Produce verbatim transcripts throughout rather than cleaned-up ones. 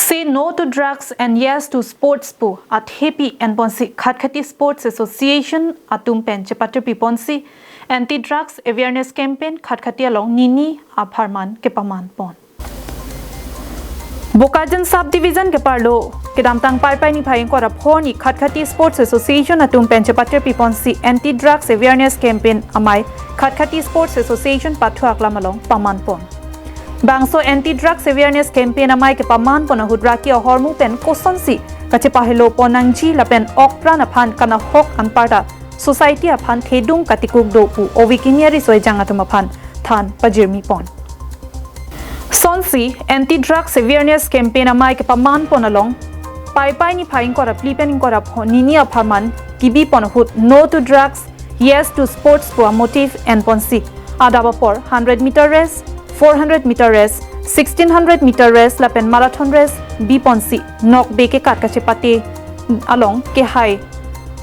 Say no to drugs and yes to sports pu athepi enponsi Khatkhati Sports Association atum pen chepatirpi ponsi anti drugs awareness campaign Khatkhati along nini apharman kepaman pon. Bokajan Sub Division keparlo kedamtang Paipai niphai ingkoi ra pho arni Khatkhati Sports Association atum pen chepatirpi ponsi anti drugs awareness campaign amei Khatkhati Sports Association pathu aklam along paman pon. Bangso anti drugs awareness campaign amei kepaman pon ahut raki ahormu pen kosonsi kachepahelo pon nangji lapen okpran aphan kanahok anparta society aphan thedung katikuk do pu ove kimi ariso ejang atum aphan than pajirmi pon. Sonsi anti drugs awareness campaign amei kepaman pon along Paipai niphai ingkoi ra phli pen ingkoi ra pho nini apharman kebi pon ahut no to drugs, yes to sports pu amotive enponsi adap apor hundred meter race, four hundred meter race, sixteen hundred meter race lapen marathon race bi ponsi nokbe kekat kachepate along kehai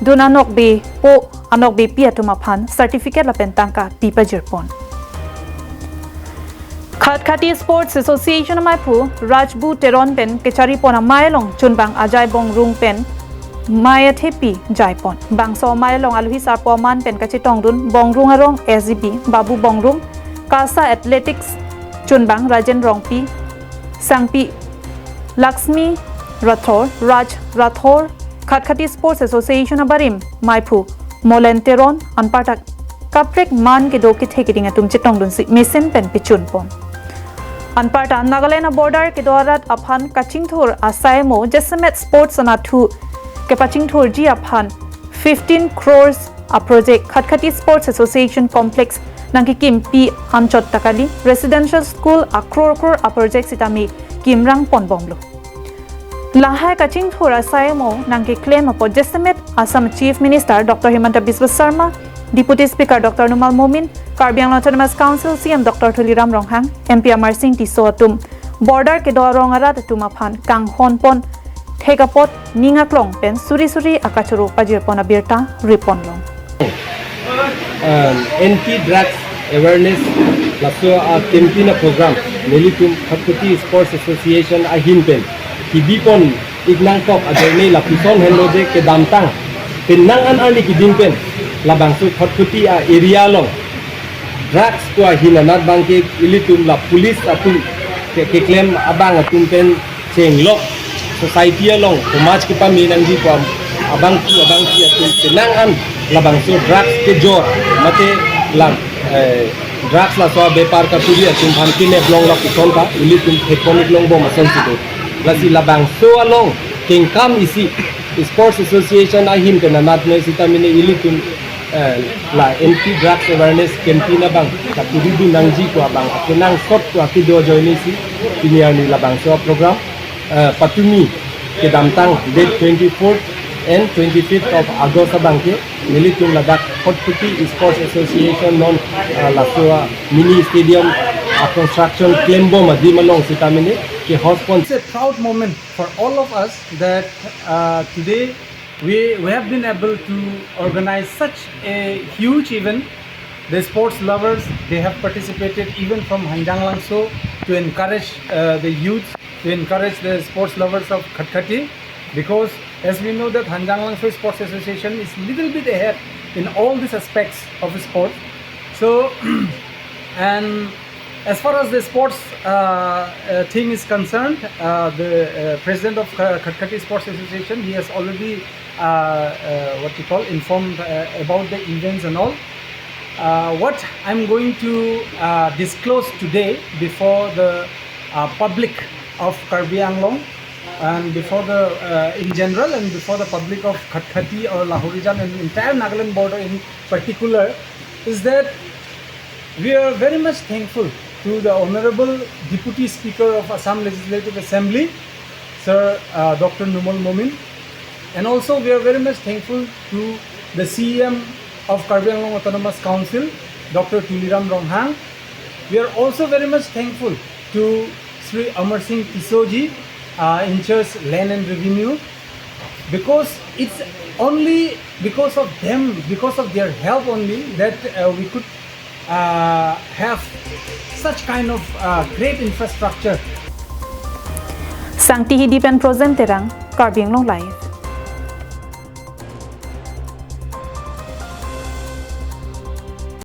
dun anokbepo anokbepi atum aphan certificate lapen tangka pi pajir pon. Khatkhati Sports Association ameiphu Rajbu Teron pen kechari pon amei along chunbang Ajai Bongrung pen mei athepi jai pon. Bangso amei along aluhi sarpo aman pen kachetongdun Bongrung arong S G B Babu Bongrung, KASA Athletics chunbang Rajen Rongpi, Sangpi Lakshmi Rathore, Raj Rathore, Khatkhati Sports Association abarim meiphu Molen Teron anparta kaprek man kedo kethe keding atum chetongdunsi mesen pen pechun pon. Anparta Nagaland a-border kedo arat aphan kachingthur asai mo jasemet sports anatthu kepachingthurji aphan fifteen crores a-project Khatkhati Sports Association Complex nangkekimpi anchot ta kali, residential school a-crore crore a-project sitame kimrang ponbomlo. Lahai kachingthur asai mo nangkeklem apot jasemet Assam Chief Minister Doctor Himanta Biswa Sarma, Deputy Speaker Doctor Numal Momin, Karbi Anglong Autonomous Council C M Doctor Tuliram Ronghang, M P Amarsing Tisso atum border kedo arong arat atum aphan kanghon pon thek apot ning aklong pen suri suri akachoro pajir pon abirta ri ponlong. Um, anti drugs awareness laso a campaign a program nelitum Khatkhati Sports Association ahin pen kebi pon ik nangkok ajoine lapuson henlo je kedamtang penang an arni keding pen labangso Khatkhati a area along drugs pu ahin anat abangke ilitum la police atum ke keklem abang atum pen chenglok society along somaj kepame nangji pu abangphu abangpi atum penang an labangso drugs kejor mate lang, eh, drugs laso abepar katuri atum aphan kinep long lapuson ta ilitum thek pon ik longbom asonsi do. Lasi labangso along kengkam isi Sports Association ahin pen anat noi sitame ilitum, eh, la anti drugs awareness campaign abang katuridu nangji pu abang akenangsot pu akedo ajoine si pini arni labangso program, eh, patumi kedamtang date twenty-fourth and twenty-fifth of August abangke nelitum ladak Khatkhati Sports Association non, eh, laso a mini stadium a construction klembom adim along sitame ke host pon. It's a proud moment for all of us that, uh, today we, we have been able to organize such a huge event. The sports lovers, they have participated even from Hanjanglangso to encourage, uh, the youth, to encourage the sports lovers of Khatkhati, because as we know that Hanjanglangso Sports Association is little bit ahead in all these aspects of sports. So, and as far as the sports, uh, uh, thing is concerned, uh, the, uh, president of Kha-, Khatkhati Sports Association, he has already, uh, uh, what you call, informed, uh, about the events and all. Uh, what I'm going to, uh, disclose today before the, uh, public of Karbi Anglong and before the, uh, in general and before the public of Khatkhati or Lahorijan and entire Nagaland border in particular is that we are very much thankful to the Honorable Deputy Speaker of Assam Legislative Assembly, Sir, uh, Doctor Numal Momin. And also we are very much thankful to the C E M of Karbi Anglong Autonomous Council, Doctor Tuliram Ronghang. We are also very much thankful to Sri Amar Singh Tisso ji, uh, in charge Land and Revenue, because it's only because of them, because of their help only that, uh, we could, uh, have such kind of, uh, great infrastructure. Sangti Hidi pen Projen Terang, Karbi Anglong Live.